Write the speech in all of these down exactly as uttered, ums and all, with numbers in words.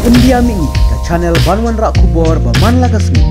India Mini, ka channel ban wanrah khubor ba man la ka sngi.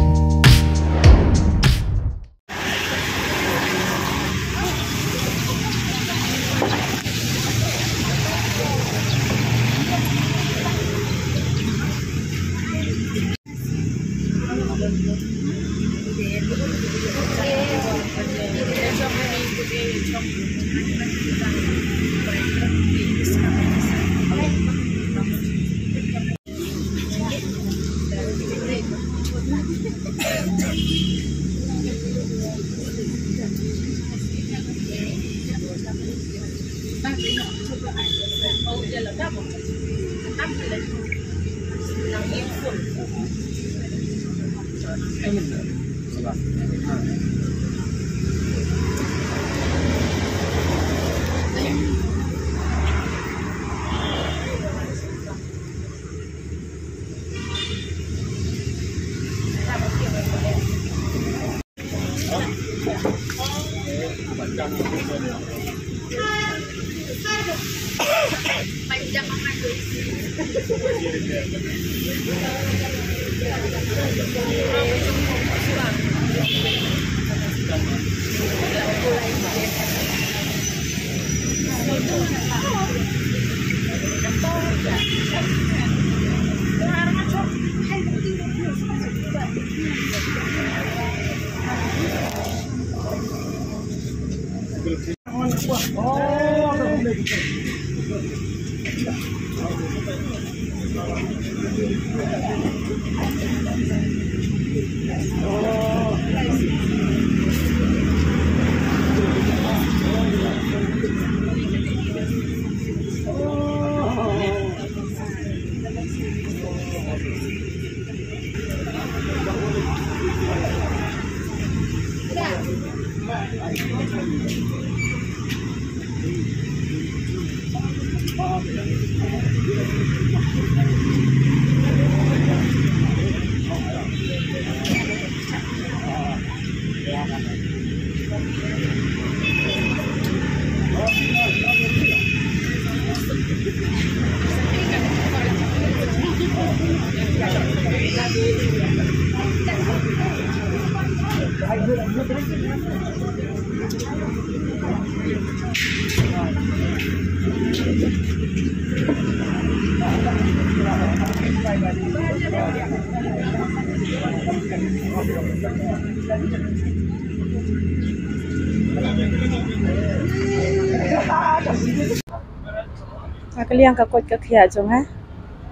Nga ka liang ka koit ka khiah jong nga.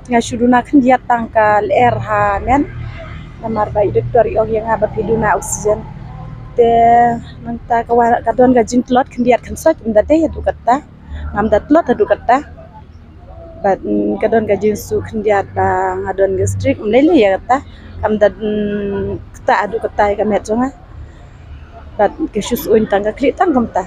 Nga shu duna khyndiat tang ka lyer ha men. Namar ba i doktor i ong ïa nga ba phi duna oxygen. Te nangta ka wa-, ka don ka jingtlot khyndiat khynsoit, ym da dei haduh katta. Ngam da tlot haduh katta. Bad, mm, ka don ka jingsuk khyndiat ba nga don gastric, ym lei lei ïa kata. Kam da, mm, kata haduh katta ïa ka met jong nga. Bad ka shu suiñ tang, ka khlieh tang kumta.